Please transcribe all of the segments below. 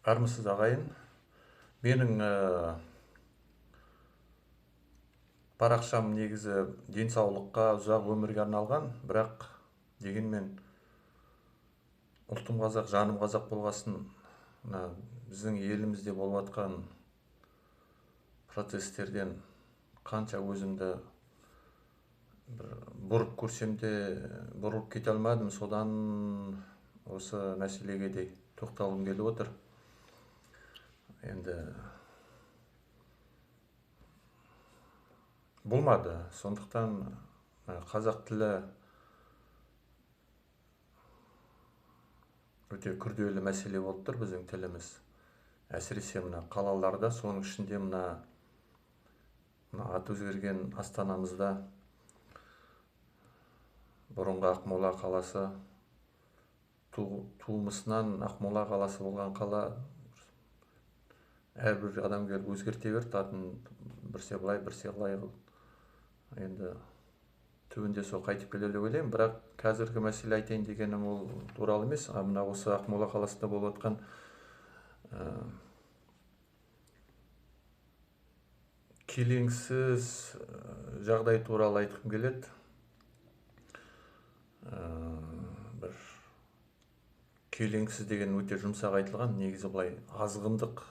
Армысыз, ағайын. Менің парақшам негізі денсаулыққа, ұзақ өмірге арналған, бірақ дегенмен ұлтым қазақ, жаным қазақ болғасын, мына біздің елімізде болып жатқан процестерден қанша өзімді бір бұрып көрсем де бұрылып кете алмадым. Содан осы мәселеге де тоқталғым келіп отыр. Енді болмады. Сондықтан қазақ тілі өте күрделі мәселе болып тұр, біздің тіліміз. Әсіресе мына қалаларда, соның ішінде мына аты өзгерген Астанамызда, бұрынғы Ақмола қаласы, туымысынан Ақмола қаласы болған қала, әрбір адам келіп өзгерте берді атын, бірсе былай, бірсе былай қылып. Енді түбінде сол қайтып келер деп ойлаймын. Бірақ қазіргі мәселе айтайын дегенім ол туралы емес, а мына осы Ақмола қаласында болып жатқан келеңсіз жағдай туралы айтқым келеді. Бір келеңсіз деген өте жұмсақ айтылған, негізі былай азғындық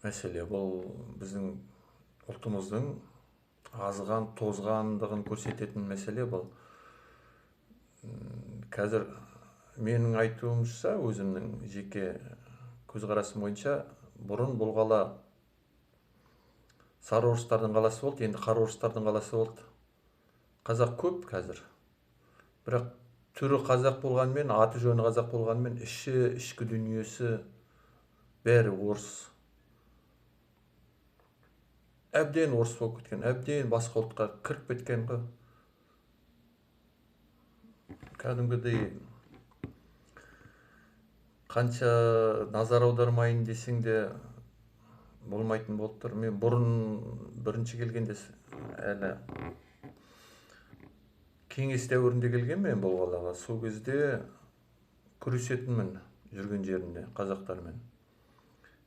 мәселе. Бұл біздің ұлтымыздың азған, тозғандығын көрсететін мәселе бұл. Қазір менің айтуымша, өзімнің жеке көзқарасым бойынша, бұрын бұл қала сары орыстардың қаласы болды, енді қара орыстардың қаласы болды. Қазақ көп қазір. Бірақ түрі қазақ болғанмен, аты жөні қазақ болғанмен, іші, ішкі дүниесі бәрі орыс. Әбден орыс болып кеткен, әбден басқа ұлтқа кіріп кеткен ғой. Кәдімгідей қанша назар аудармайын десең де болмайтын болып тұр. Мен бұрын бірінші келгенде, әлі кеңес дәуірінде келген мен бұл қалаға, сол кезде күресетінмін жүрген жерімде қазақтармен.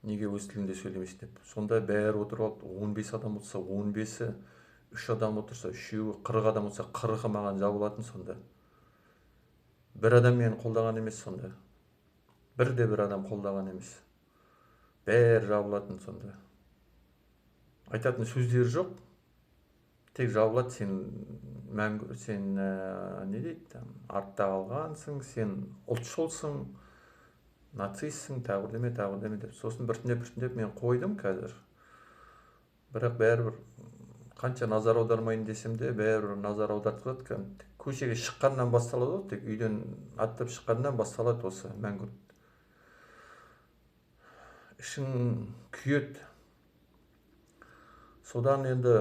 Неге өз тілінде сөйлемейсің деп. Сонда бәрі отырып алып, 15 адам отырса, 15-і, 3 адам отырса, 3-еуі, 40 адам отырса, 40-ы маған жабылатын сонда. Бір адам мені қолдаған емес сонда. Бірде бір адам қолдаған емес. Бәрі жабылатын сонда. Айтатын сөздері жоқ. Тек жабылады, сен мәңгі, сен не дейді, артта қалғансың, сен ұлтшылсың, нацистсің, тағы бірдеме, тағы бірдеме деп. Сосын біртіндеп мен қойдым қазір. Бірақ бәрібір қанша назар аудармайын десем де, бәрібір назар аудартқызады. Көшеге шыққаннан басталады ғой, тек үйден аттап шыққаннан басталады осы мәңгүрт. Ішің күйеді. Содан енді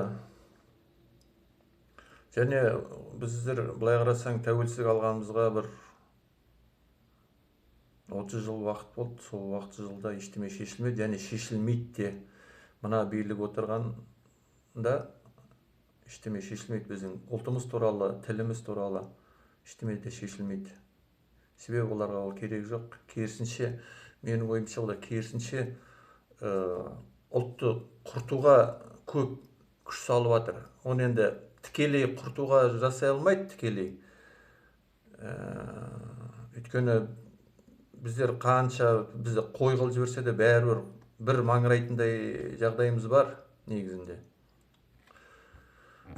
және біздер былай қарасаң тәуелсіздік алғанымызға бір 30 жыл уақыт болды. Сол 30 жылда ештеме шешілмеді, және шешілмейді де. Мына билік отырғанда ештеме шешілмейді. Біздің ұлтымыз туралы, тіліміз туралы ештеме де шешілмейді. Себебі оларға ол керек жоқ. Керісінше, менің ойымша, олар керісінше ұлтты құртуға көп күш салып жатыр. Оны енді тікелей құртуға жасай алмайды тікелей. Өйткені біздер қанша бізді қой қылып жіберсе де бәрібір бір маңырайтындай жағдайымыз бар негізінде.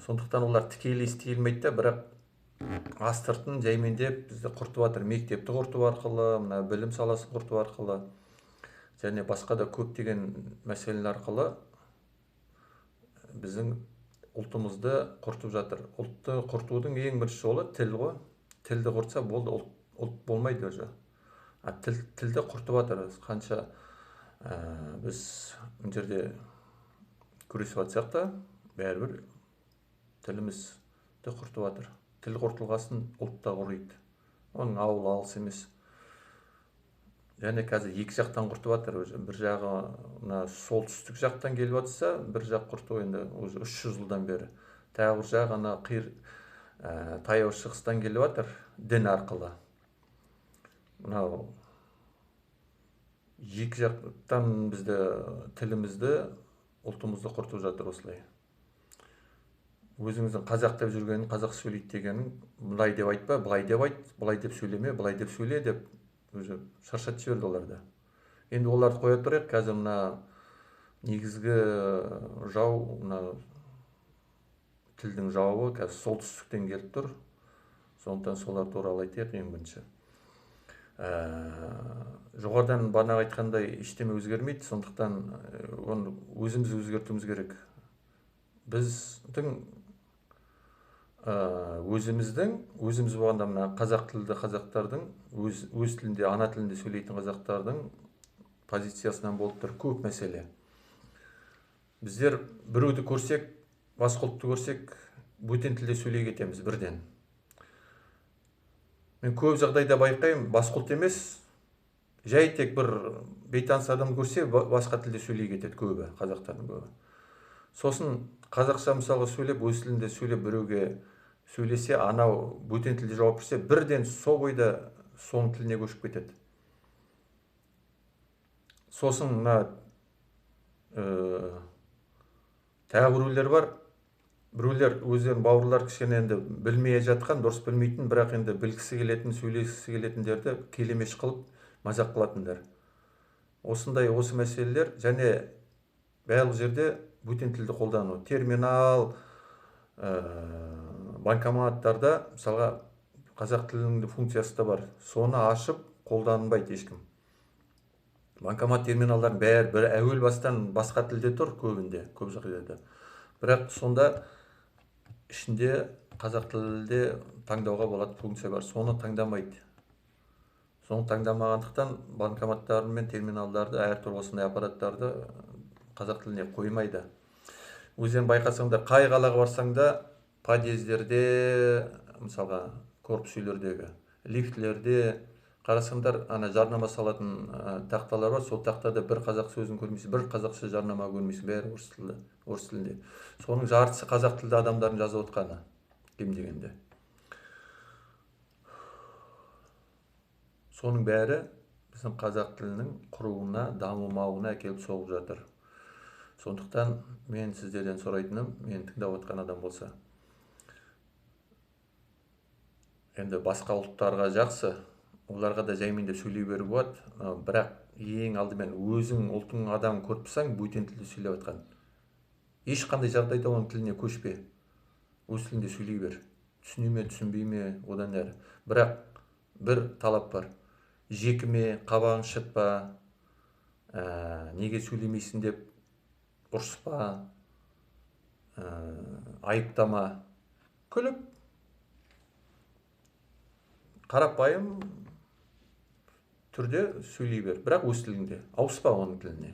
Сондықтан олар тікелей істей алмайды да, бірақ астыртын жаймендеп бізді құртып жатыр. Мектепті құрту арқылы, мына білім саласын құрту арқылы және басқа да көптеген мәселелер арқылы біздің ұлтымызды құртып жатыр. Ұлтты құртудың ең бірінші жолы тіл ғой. Тілді құртса болды, ұлт болмайды уже. А тілді құртып жатыр. Қанша біз мына жерде күресіп жатсақ та, бәрібір тілімізді құртып жатыр. Тіл құртылғасын ұлт та құриды. Оның ауылы алыс емес. Және қазір екі жақтан құртып жатыр уже. Бір жағы мына солтүстік жақтан келіп жатса, бір жақ құрту енді уже 300 жылдан бері. Тағы бір жағы ана қиыр таяу шығыстан келіп жатыр дін арқылы. Мынау Екі жақтан бізді, тілімізді, ұлтымызды құртып жатыр осылай. Өзіңіздің қазақ деп жүргенін, қазақ сөйлейді дегенін былай деп айтпа, былай деп айт, былай деп сөйлеме, былай деп сөйле деп уже шаршатып жіберді оларды. Енді оларды қоя тұрайық, қазір мына негізгі жау, мына тілдің жауы қазір солтүстіктен келіп тұр. Сондықтан солар туралы айтайық ең бірінші. Жоғарыдан бағана айтқандай ештеме өзгермейді, сондықтан оны өзіміз өзгертуіміз керек. Біздің өзіміздің, өзіміз болғанда мына қазақ тілді қазақтардың, өз тілінде, ана тілінде сөйлейтін қазақтардың позициясынан болып тұр көп мәселе. Біздер біреуді көрсек, басқа ұлтты көрсек, бөтен тілде сөйлей кетеміз бірден. Мен көп жағдайда байқаймын, басқа ұлт емес, жай тек бір бейтаныс адам көрсе, басқа тілде сөйлей кетеді көбі, қазақтардың көбі. Сосын қазақша мысалға сөйлеп, өз тілінде сөйлеп біреуге сөйлесе, анау бөтен тілде жауап берсе, бірден сол бойда соның тіліне көшіп кетеді. Сосын мына тағы біреулер бар, біреулер өздерінің бауырлары кішкене енді білмей жатқан, дұрыс білмейтін, бірақ енді білгісі келетін, сөйлескісі келетіндерді келемеш қылып мазақ қылатындар. Осындай осы мәселелер және барлық жерде бөтен тілді қолдану. Терминал, банкоматтарда мысалға қазақ тілінің функциясы да бар. Соны ашып қолданбайды ешкім. Банкомат терминалдардың бәрі бір әуел бастан басқа тілде тұр көбінде, көп жағдайда. Бірақ сонда ішінде қазақ тілінде таңдауға болады функция бар. Соны таңдамайды. Соны таңдамағандықтан банкоматтар мен терминалдарды, әртүрлі осындай аппараттарды қазақ тіліне қоймайды. Өздерің байқасаңдар, қай қалаға барсаң да подъездерде, мысалға корпус үйлердегі лифтлерде қарасаңдар, ана жарнама салатын тақталар бар, сол тақтада бір қазақ сөзін көрмейсің, бір қазақша жарнама көрмейсің, бәрі орыс тілді, орыс тілінде. Соның жартысы қазақ тілді адамдардың жазып отқаны, кем дегенде. Соның бәрі біздің қазақ тілінің құруына, дамымауына әкеліп соғып жатыр. Сондықтан мен сіздерден сұрайтыным, мен тыңдап отқан адам болса, енді басқа ұлттарға жақсы, оларға да жаймен деп сөйлей беруге болады, бірақ ең алдымен өзің ұлтың адамын көріп тұрсаң, бөтен тілде сөйлеп жатқан. Ешқандай жағдайда оның тіліне көшпе. Өз тілінде сөйлей бер. Түсіне ме, түсінбей ме, одан әрі. Бірақ бір талап бар. Жекіме, қабағың шытпа, неге сөйлемейсің деп ұрыспа, айыптама. Күліп, қарапайым түрде сөйлей бер, бірақ өз тіліңде, ауыспа оның тіліне.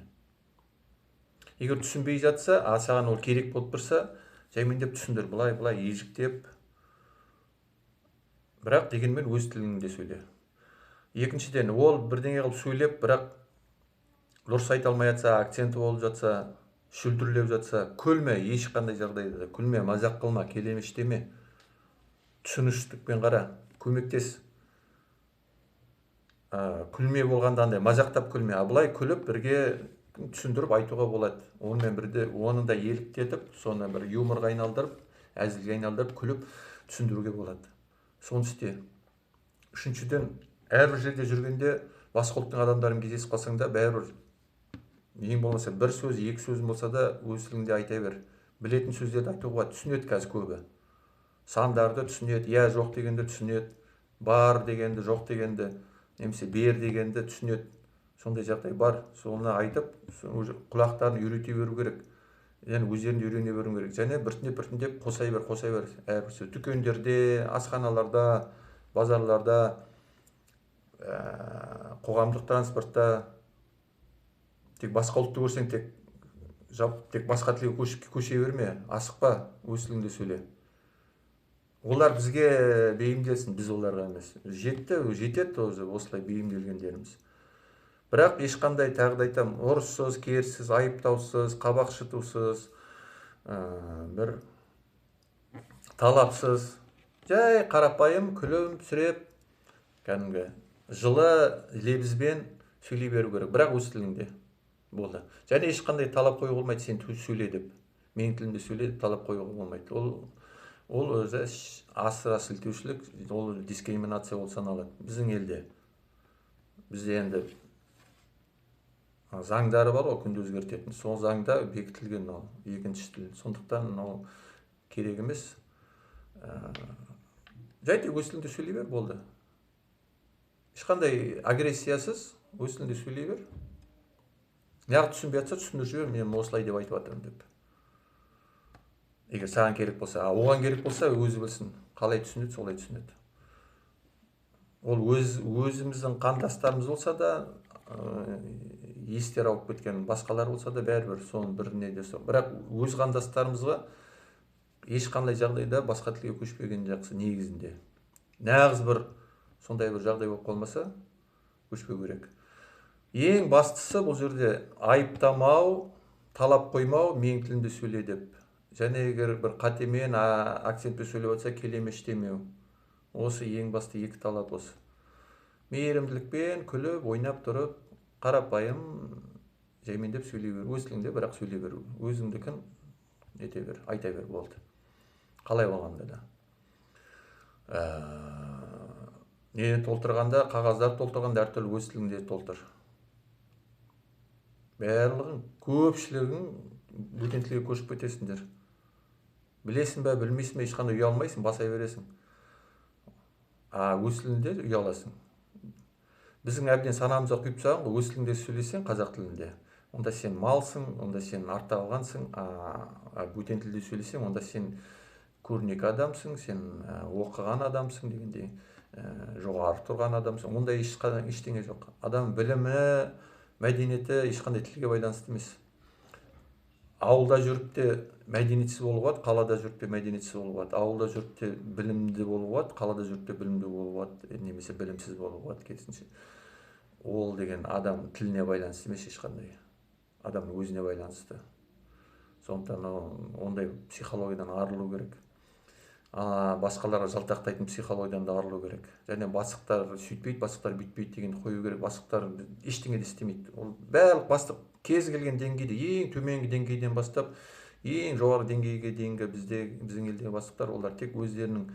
Егер түсінбей жатса, а саған ол керек болып тұрса, жаймендеп түсіндір, былай-былай ежіктеп, бірақ дегенмен өз тіліңде сөйле. Екіншіден, ол бірдеңе қылып сөйлеп, бірақ дұрыс айта алмай жатса, акценті болып жатса, шүлдірлеп жатса, күлме, ешқандай жағдайда да күлме, мазақ қылма, келемештеме. Түсініштікпен қара, көмектес. Күлме болғанда андай мазақтап күлме, а былай күліп бірге түсіндіріп айтуға болады. Онымен бірде оны да еліктетіп, соны бір юморға айналдырып, әзілге айналдырып күліп түсіндіруге болады. Соны істе. Үшіншіден, әрбір жерде жүргенде басқа ұлттың адамдарымен кездесіп қалсаң да, бәрібір ең болмаса бір сөз, екі сөз болса да өз тіліңде айта бер. Білетін сөздерді айтуға болады. Түсінеді қазір көбі. Сандарды түсінеді, иә жоқ дегенді түсінеді, бар дегенді, жоқ дегенді, немесе бер дегенді түсінеді. Сондай жағдай бар. Соны айтып, құлақтарын үйрете беру керек. Және өздерін де үйрене беру керек. Және біртіндеп қосай бер, қосай бер. Әрбір сөз. Дүкендерде, асханаларда, базарларда, қоғамдық транспортта тек басқа ұлтты көрсең, тек басқа тілге көше берме, асықпа, өз тіліңде сөйле. Олар бізге бейімделсін, біз оларға емес. Жетті, жетеді өзі осылай бейімделгендеріміз. Бірақ ешқандай, тағы да айтамын, ұрыссыз, керіссіз, айыптаусыз, қабақ шытусыз, бір талапсыз, жай қарапайым күлімсіреп, кәдімгі жылы лебізбен Сөйлей беру керек, бірақ өз тіліңде болды. Және ешқандай талап қоюға болмайды, сен сөйле деп. Менің тілімде сөйле деп талап қоюға болмайды. Ол өзі асыра сілтеушілік, ол дискриминация болып саналады біздің елде. Бізде енді заңдары бар ғой, күнде өзгертетін. Сол заңда бекітілген ол екінші тіл. Сондықтан ол керек емес. Жай тек өз тіліңде сөйлей бер, болды. Ешқандай агрессиясыз өз тіліңде сөйлей бер. Неғып түсінбей жатса, түсіндіріп жібер, мен осылай деп айтып жатырмын деп. Егер саған керек болса, а оған керек болса, өзі білсін. Қалай түсінеді, солай түсінеді. Ол өзіміздің қандастарымыз болса да, естері ауып кеткен басқалар болса да, бәрібір соның бір неде сол. Бірақ өз қандастарымызға ешқандай жағдайда басқа тілге көшпеген жақсы негізінде. Нағыз бір сондай бір жағдай болып қалмаса, көшпеу керек. Ең бастысы бұл жерде айыптамау, талап қоймау, менің тілімде сөйле деп. Және егер бір қатемен, акцентпен сөйлеп жатса, келемеш демеу. Осы ең басты екі талап осы. Мейірімділікпен күліп, ойнап тұрып, қарапайым жаймендеп сөйлей бер. Өз тіліңде бірақ сөйлей бер. Өзіңдікін ете бер, айта бер, болды. Қалай болғанда да. Нені толтырғанда, қағаздар толтырғанда әртүрлі өз тіліңде толтыр. Барлығын, көпшілігің бөтен тілге көшіп кетесіңдер. Білесің бе, білмейсің бе, ешқандай ұялмайсың, баса бересің. А өз тіліңде ұяласың. Біздің әбден санамызға құйып тастаған ғой, өз тіліңде сөйлесең, қазақ тілінде, онда сен малсың, онда сен артта қалғансың, а бөтен тілде сөйлесең, онда сен көрнекі адамсың, сен оқыған адамсың дегендей, жоғары тұрған адамсың. Ондай ештеңе жоқ. Адам білімі, мәдениеті ешқандай тілге байланысты емес. Ауылда жүріп те мәдениетсіз болуға болады, қалада жүріп те мәдениетсіз болуға болады. Ауылда жүріп те білімді болуға болады, қалада жүріп те білімді болуға болады, немесе білімсіз болуға болады, керісінше. Ол деген адам тіліне байланысты емес ешқандай. Адамның өзіне байланысты. Сондықтан ондай психологиядан арылу керек. Басқаларға жалтақтайтын психологиядан да арылу керек. Және бастықтар сөйтпейді, бастықтар бүйтпейді дегенді қою керек. Бастықтар ештеңе де істемейді. Ол барлық бастық кез келген деңгейде, ең төменгі деңгейден бастап, ең жоғары деңгейге дейінгі біздің елдегі бастықтар, олар тек өздерінің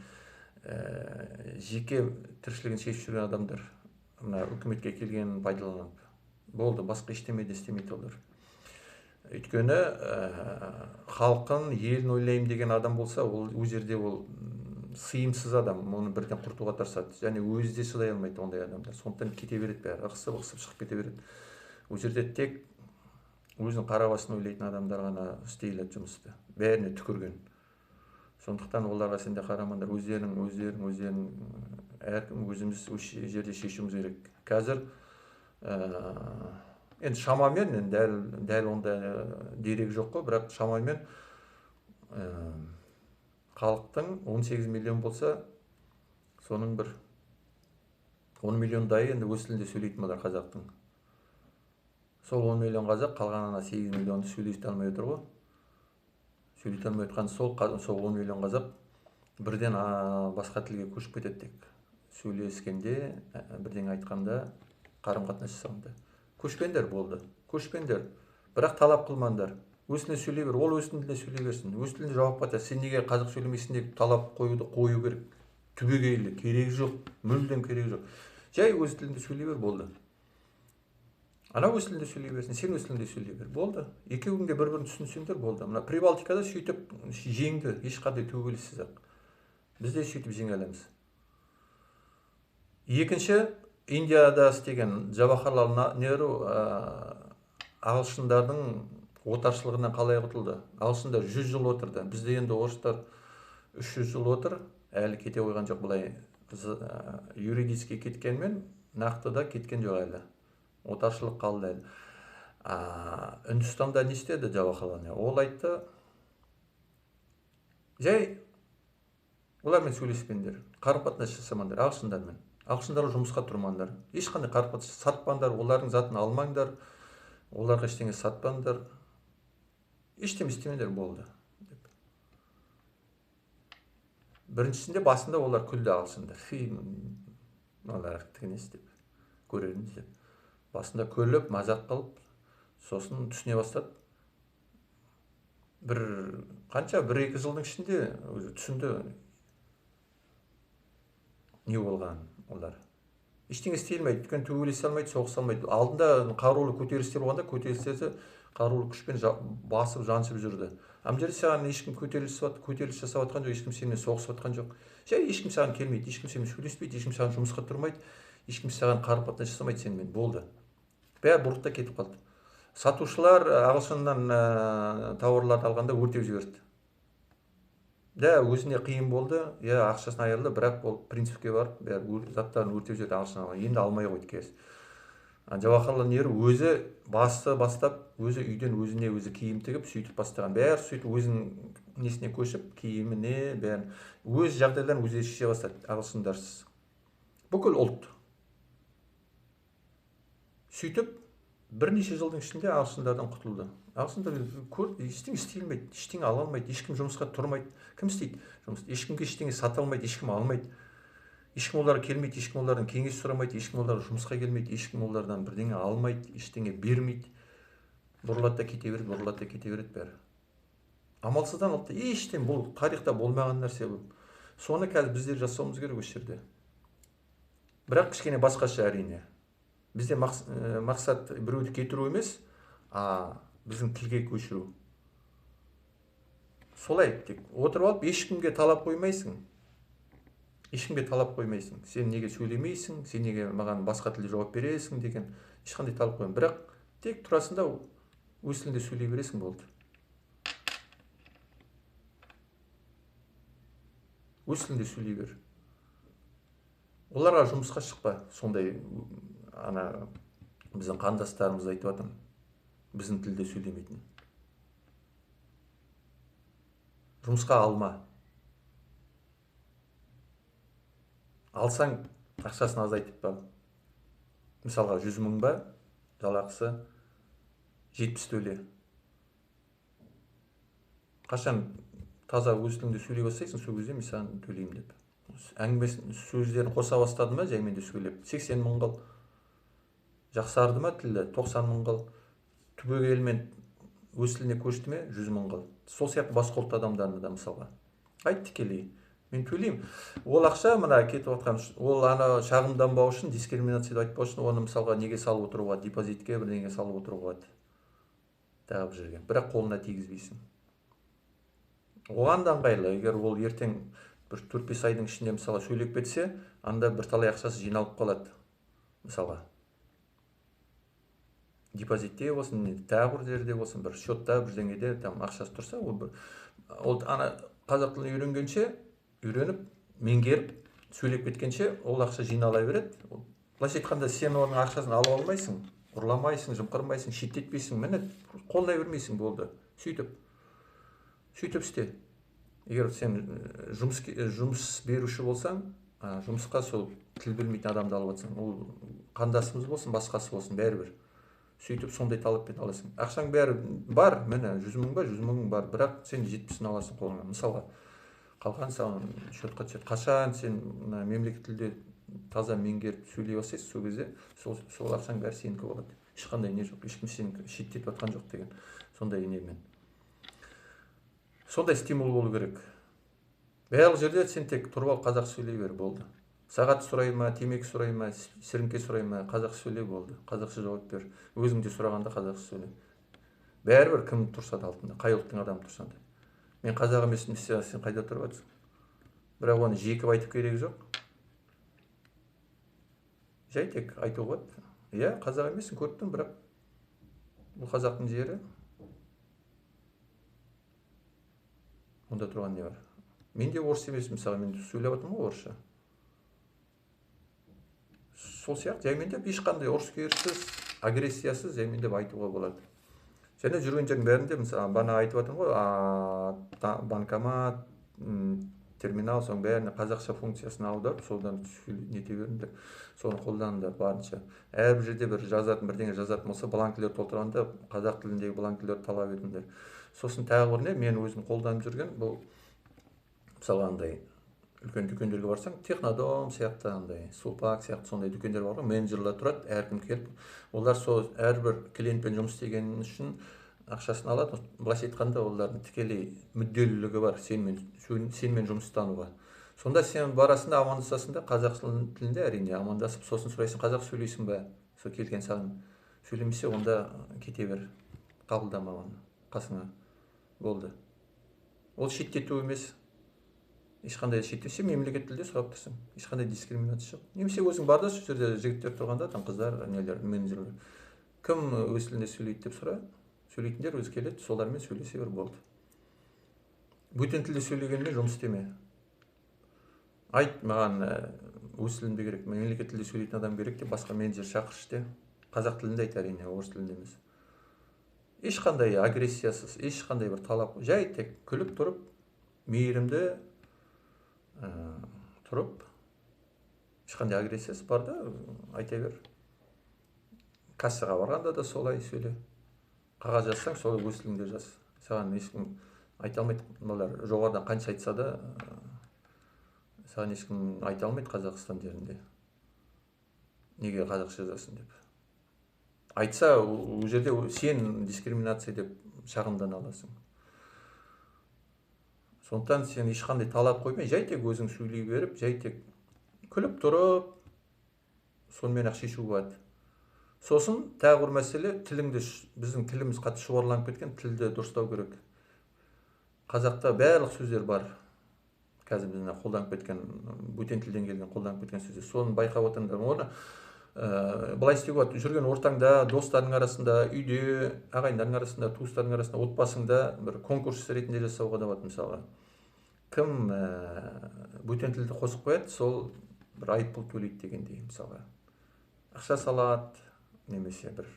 жеке тіршілігін шешіп жүрген адамдар. Мына үкіметке келгенін пайдаланып. Болды, басқа ештеме де істемейді олар. Өйткені халқын, елін ойлаймын деген адам болса, ол ол жерде ол сыйымсыз адам, оны бірден құртуға тырысады. Және өзі де шыдай алмайды ондай адамдар. Сондықтан кете береді бәрі, ықсып-ықсып шығып кете береді. Ол жерде тек өзінің қара басын ойлайтын адамдар ғана істей алады жұмысты. Бәріне түкірген. Сондықтан оларға сен де қарамаңдар, өздерің, өздерің, өздерің, әркім өзіміз осы жерде шешуіміз керек. Қазір енді шамамен, енді дәл ондай дерек жоқ қой, бірақ шамамен халықтың 18 миллион болса, соның бір 10 миллиондайы енді өз тілінде сөйлейтін болар қазақтың. Сол 10 миллион қазақ, қалған ана 8 миллионды сөйлете алмай отыр ғой. Сөйлете алмай отқан сол 10 миллион қазақ бірден басқа тілге көшіп кетеді тек. Сөйлескенде, бірдеңе айтқанда, қарым-қатынас жасағанда. Көшпеңдер болды, көшпеңдер. Бірақ талап қылмаңдар. Өз тілінде сөйлей бер, ол өз тілінде сөйлей берсін. Өз тілінде жауап қатар. Сен неге қазақ сөйлемейсің деп талап қоюды қою керек. Түбегейлі, керегі жоқ, мүлдем керегі жоқ. Жай өз тілінде сөйлей бер, болды. Ана өз тілінде сөйлей берсін, сен өз тілінде сөйлей бер, болды. Екеуің де бір-бірін түсінсеңдер, болды. Мына Прибалтикада сөйтіп жеңді, ешқандай төбелессіз-ақ. Біз де сөйтіп жеңе аламыз. Екінші, Индияда істеген Джавахарлал Неру ағылшындардың отаршылығынан қалай құтылды? Ағылшындар 100 жыл отырды. Бізде енді орыстар 300 жыл отыр, әлі кете қойған жоқ. Былай юридически кеткенмен, нақты да кеткен жоқ әлі. Отаршылық қалды әлі. Үндістанда не істеді Джавахарлал Неру? Ол айтты, жай олармен сөйлеспеңдер, қарым-қатынас жасамаңдар ағылшындармен. Ағылшындарға жұмысқа тұрмаңдар, ешқандай қарым-қатынас сатпаңдар, олардың затын алмаңдар, оларға ештеңе сатпаңдар, ештеңе істемеңдер, болды деп. Біріншісінде басында олар күлді ағылшындар. Фи, мыналар тігінес деп, көрерміз деп. Басында күліп, мазақ қылып, сосын түсіне бастады. Бір қанша, 1-2 жылдың ішінде өзі түсінді не болғанын олар. Ештеңе істей алмайды, өйткені төбелесе алмайды, соғыса алмайды. Алдында қарулы көтерілістер болғанда көтерілістерді қарулы күшпен басып, жаншып жүрді. Ана жерде саған ешкім көтеріліс жасап жатқан жоқ, ешкім сенімен соғысып жатқан жоқ. Жай ешкім саған келмейді, ешкім сенімен сөйлеспейді, ешкім саған жұмысқа тұрмайды, ешкім саған қарым-қатынас жасамайды сенімен, болды. Бәрі бұрылды да кетіп қалды. Сатушылар ағылшыннан тауарларды алғанда өртеп жіберді. Да, өзіне қиын болды, я ақшасын айырылды, бірақ ол принципке барып, бәрі заттарын өртеп жіберді ағылшыннан. Енді алмай қойды кез. Джавахарлал Неру өзі басты бастап, өзі үйден өзіне өзі киім тігіп, сөйтіп бастаған. Бәрі сөйтіп өзінің несіне көшіп, киіміне, бәрін өз жағдайларын өздері шеше бастады ағылшындарсыз. Бүкіл ұлт. Сөйтіп бірнеше жылдың ішінде ағылшындардан құтылды. Ағылшындар көрді, ештеңе істей алмайды, ештеңе ала алмайды, ешкім жұмысқа тұрмайды. Кім істейді? Жұмыс. Ешкімге ештеңе сата алмайды, ешкім алмайды. Ешкім оларға келмейді, ешкім олардан кеңес сұрамайды, ешкім оларға жұмысқа келмейді, ешкім олардан бірдеңе алмайды, ештеңе бермейді. Бұрылады да кете береді, бұрылады да кете береді бәрі. Амалсыздан алды. Ештеңе, бұл тарихта болмаған нәрсе бұл. Соны қазір біздер жасауымыз керек осы жерде. Бірақ кішкене басқаша әрине. Бізде мақсат біреуді кетіру емес, а біздің тілге көшіру. Солай тек отырып алып ешкімге талап қоймайсың. Ешкімге талап қоймайсың. Сен неге сөйлемейсің, сен неге маған басқа тілде жауап бересің деген ешқандай талап қоймайсың. Бірақ тек тұрасың да өз тілінде сөйлей бересің, болды. Өз тілінде сөйлей бер. Оларға жұмысқа шықпа. Сондай ана біздің қандастарымыз айтып жатыр, біздің тілде сөйлемейтін. Жұмысқа алма. Алсаң, ақшасын азайтып ал. Мысалға 100 мың ба, жалақысы 70 төле. Қашан таза өз тіліңде сөйлей бастайсың, сол кезде мен саған төлеймін деп. Әңгімесін, сөздерін қоса бастады ма, жаймен де сөйлеп. 80 мың қыл. Жақсарды ма тілі, 90 мың қыл. Түбегейлімен өз тіліне көшті ме, 100 мың қыл. Сол сияқты басқа ұлт адамдарына да мысалға. Айт тікелей. Мен төлеймін. Ол ақша мына кетіп жатқан, ол ана шағымданбау үшін, дискриминация деп айтпау үшін, оны мысалға неге салып отыруға, депозитке бірдеңеге салып отыруға тағы бір жерге. Бірақ қолына тигізбейсің. Оған да ыңғайлы. Егер ол ертең бір 4-5 айдың ішінде мысалға сөйлеп кетсе, анда бірталай ақшасы жиналып қалады. Мысалға депозитте болсын, тағы бір жерде болсын, бір счетта, бірдеңеде там ақшасы тұрса, ол бір ол ана қазақ тілін үйренгенше, үйреніп, меңгеріп, сөйлеп кеткенше ол ақша жинала береді. Былайша айтқанда, сен оның ақшасын ала алмайсың, ұрламайсың, жымқырмайсың, шеттетпейсің, міне қолдай бермейсің, болды. Сөйтіп. Сөйтіп істе. Егер сен жұмыс беруші болсаң, жұмысқа сол тіл білмейтін адамды алып жатсаң, ол қандасымыз болсын, басқасы болсын, бәрібір. Сөйтіп сондай талаппен аласың. Ақшаң бәрі бар, міне 100 мың ба, 100 мың бар, бірақ сен 70-ін аласың қолыңа. Мысалға, қалған саған счетқа түседі. Қашан сен мына мемлекет тілде таза меңгеріп сөйлей бастайсың, сол кезде сол ақшаң бәрі сенікі болады. Ешқандай не жоқ, ешкім сені шеттетіп жатқан жоқ деген сондай немен. Сондай стимул болу керек. Барлық жерде сен тек тұрып алып қазақ сөйлей бер, болды. Сағат сұрай ма, темекі сұрай ма, сіріңке сұрай ма, қазақша сөйле, болды. Қазақша жауап бер. Өзің де сұрағанда қазақша сөйле. Бәрібір кім тұрса да алтында, қай ұлттың адамы тұрса да. Мен қазақ емеспін десе, сен қайда тұрып жатсың? Бірақ оны жекіп айтып керегі жоқ. Жай тек айтуға болады. Иә, қазақ емессің, көріп тұрмын, бірақ бұл қазақтың жері. Онда тұрған не бар? Мен де орыс емеспін, мысалы, мен сөйлеп жатырмын ғой орысша. Сол сияқты жаймендеп ешқандай ұрыс-керіссіз, агрессиясыз жаймендеп айтуға болады. Және жүрген жердің бәрінде, мысалы, бана айтып жатырмын ғой, банкомат, терминал, соның бәріне қазақша функциясын аударып, содан нете беріңдер, соны қолданыңдар барынша. Әрбір жерде бір жазатын, бірдеңе жазатын болса, бланкілер толтырғанда қазақ тіліндегі бланкілерді талап етіңдер. Сосын тағы бір не, мен өзім қолданып жүрген, бұл мысалға андай Үлкен дүкендерге барсаң, Технодом сияқты, андай Сулпак сияқты сондай дүкендер бар ғой, менеджерлер тұрады, әркім келіп, олар сол әрбір клиентпен жұмыс істеген үшін ақшасын алады. Былайша айтқанда, олардың тікелей мүдделілігі бар сенімен жұмыстануға. Сонда сен барасың да, амандасасың да, қазақ тілінде әрине амандасып, сосын сұрайсың, қазақ сөйлейсің бе? Сол келген саған сөйлемесе, онда кете бер, қабылдама оны қасыңа. Болды. Ол шеттету емес. Ешқандай шеттесе, мемлекет тілде сұрап тұрсың. Ешқандай дискриминация жоқ. Немесе өзің бар да, сол жерде жігіттер тұрғанда, там қыздар, нелер, менеджерлер. Кім өз тілінде сөйлейді деп сұра, сөйлейтіндер өзі келеді, солармен сөйлесе бер, болды. Бөтен тілде сөйлегенмен жұмыс істеме. Айт, маған өз тілімде керек, мемлекет тілде сөйлейтін адам керек деп басқа менеджер шақыршы де. Қазақ тілінде айт, әрине, орыс тілінде емес. Ешқандай агрессиясыз, ешқандай бір талап, жай тек күліп тұрып, мейірімді тұрып, ешқандай агрессиясыз бар да, айта бер. Кассаға барғанда да солай сөйле. Қағаз жазсаң, солай өз тіліңде жаз. Саған ешкім айта алмайды, мыналар жоғарыдан қанша айтса да, саған ешкім айта алмайды Қазақстан жерінде. Неге қазақша жазасың деп. Айтса, ол жерде сен дискриминация деп шағымдана аласың. Сондықтан сен ешқандай талап қоймай, жай тек өзің сөйлей беріп, жай тек күліп тұрып, сонымен ақ шешу болады. Сосын тағы бір мәселе, тіліңді, біздің тіліміз қатты шұбарланып кеткен, тілді дұрыстау керек. Қазақта барлық сөздер бар. Қазір біздің қолданып кеткен, бөтен тілден келген қолданып кеткен сөздер. Соны байқап отырыңдар. Оны былай істеуге болады. Жүрген ортаңда, достарың арасында, үйде, ағайындардың арасында, туыстарың арасында, отбасыңда бір конкурс ретінде жасауға да болады мысалға. Кім бөтен тілді қосып қояды, сол бір айыппұл төлейді дегендей мысалға. Ақша салады, немесе бір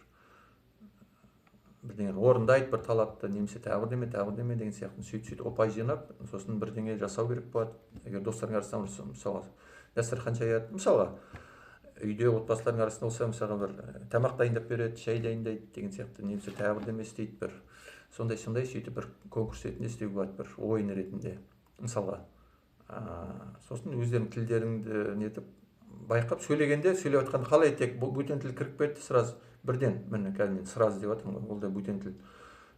бірдеңені орындайды, бір талапты, немесе тағы бірдеме, тағы бірдеме деген сияқты. Сөйтіп ұпай жинап, сосын бірдеңе жасау керек болады. Егер достарың арасында мысалға дастархан жаяды, мысалға үйде отбасылардың арасында болса, мысалға бір тамақ дайындап береді, шай дайындайды деген сияқты, немесе тағы бірдеме істейді, бір сондай сөйтіп бір конкурс ретінде істеуге болады, бір ойын ретінде мысалға. Сосын өздерінің тілдеріңді нетіп байқап сөйлегенде, сөйлеп жатқанда қалай тек бөтен тіл кіріп кетті сразу бірден, міне қазір мен сразу деп жатырмын ғой, ол да бөтен тіл.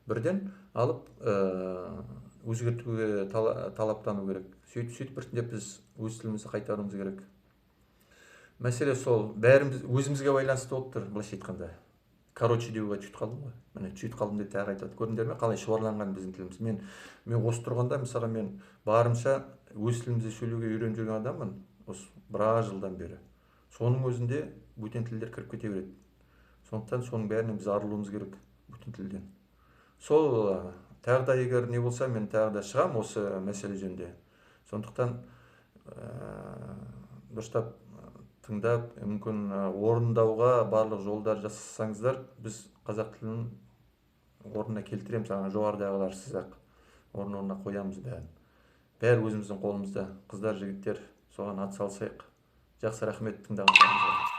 Бірден алып өзгертуге талаптану керек. Сөйтіп біртіндеп біз өз тілімізді қайтаруымыз керек. Мәселе сол, бәріміз өзімізге байланысты болып тұр, былайша айтқанда. Короче деуге чүт қалдым ғой. Міне чүт қалдым деп тағы айтады. Көрдіңдер ме, қалай шұбарланған біздің тіліміз. Мен осы тұрғанда, мысалға, мен барымша өз тілімізде сөйлеуге үйреніп жүрген адаммын осы біраз жылдан бері. Соның өзінде бөтен тілдер кіріп кете береді. Сондықтан соның бәрінен біз арылуымыз керек, бөтен тілден. Сол тағы да егер не болса, мен тағы да шығам осы мәселе жөнінде. Сондықтан дұрыстап тыңдап, мүмкін орындауға барлық жолдар жасасаңыздар, біз қазақ тілін орнына келтіреміз, ана жоғарыдағыларсыз ақ орын-орнына қоямыз бәрін. Бәрі өзіміздің қолымызда. Қыздар, жігіттер, соған ат салысайық. Жақсы, рахмет тыңдағандарыңызға.